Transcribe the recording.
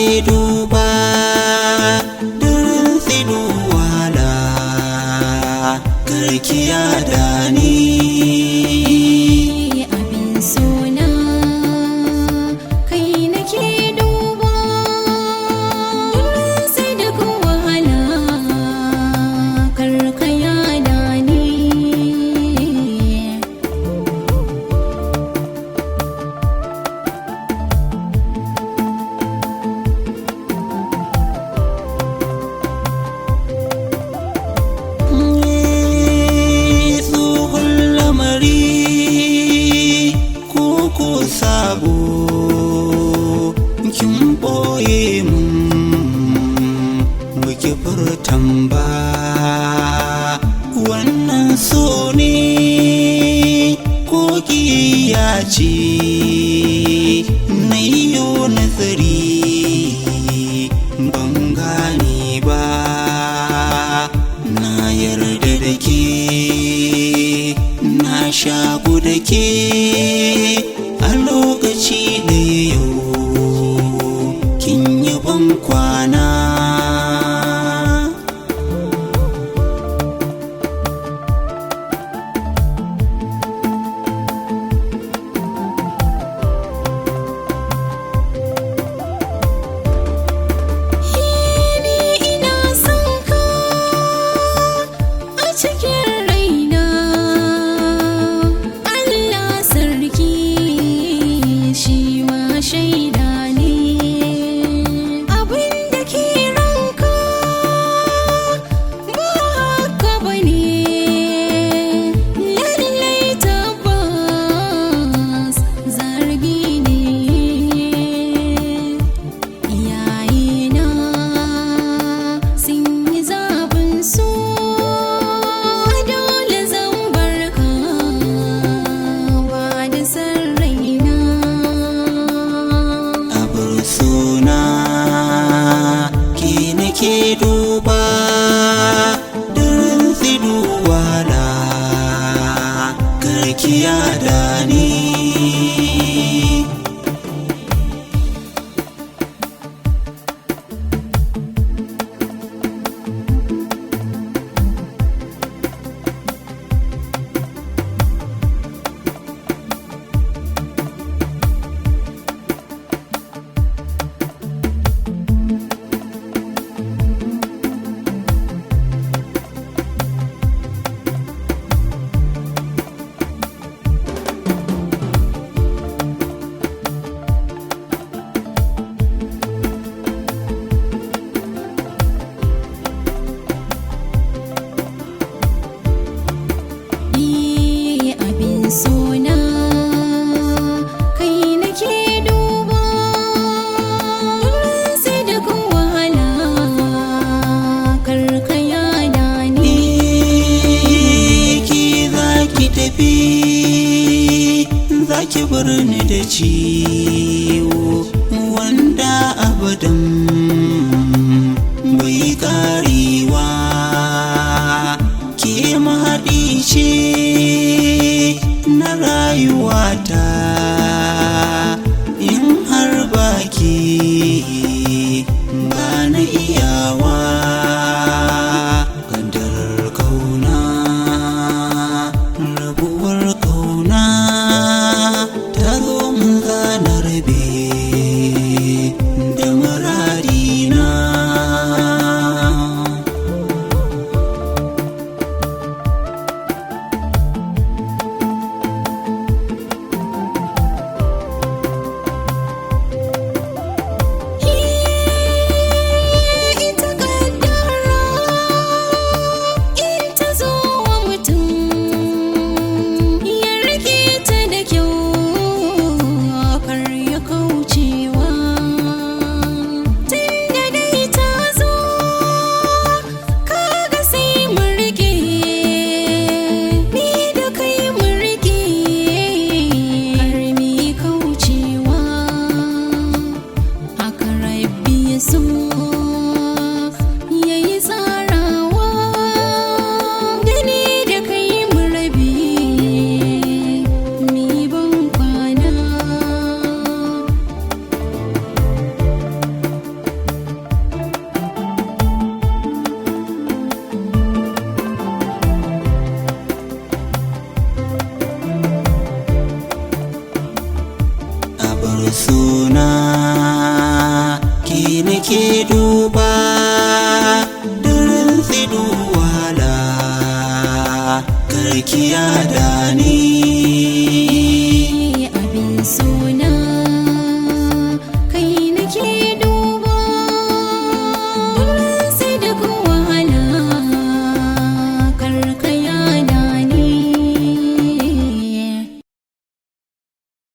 nake duba, durin tsiduwala karkiya da ni. Abin sona kai nake duba, durin sai duk wahala karkaya da ni. Tsohon lamari ko sabo kin ɓoye mun muke furtan ba, wannan so ne ko ƙiyayya ce, na yiwo nazari ban gane ba. Na yarda da ke, na shaku da ke, a lokaci ɗaya yau kin yi ban kwana. Ni ina son ka a cikin raina, Allah sarki shi ma shaida ne. Abin da ke ranka ba haka bane, lallai tabbas zargi ne. Iyayena sun yi zaɓin su, dole zan barka ba da san raina. Abar suna ke nake duba, durin tsiduwala karkiya da ni. Abin sona kai nake duba, durin sai duk wahala karkaya da ni. Ki za ki tafi, za ki bar ni da ciwo wanda abadan bai karewa. Ke mahaɗi ce na rayuwata, in har baki ba na iyawa. Kaddarar kauna, rabuwar kauna ta zo mun zana rabe da muradi. Abar suna, ki nake duba, durin wahala, karkiya da ni.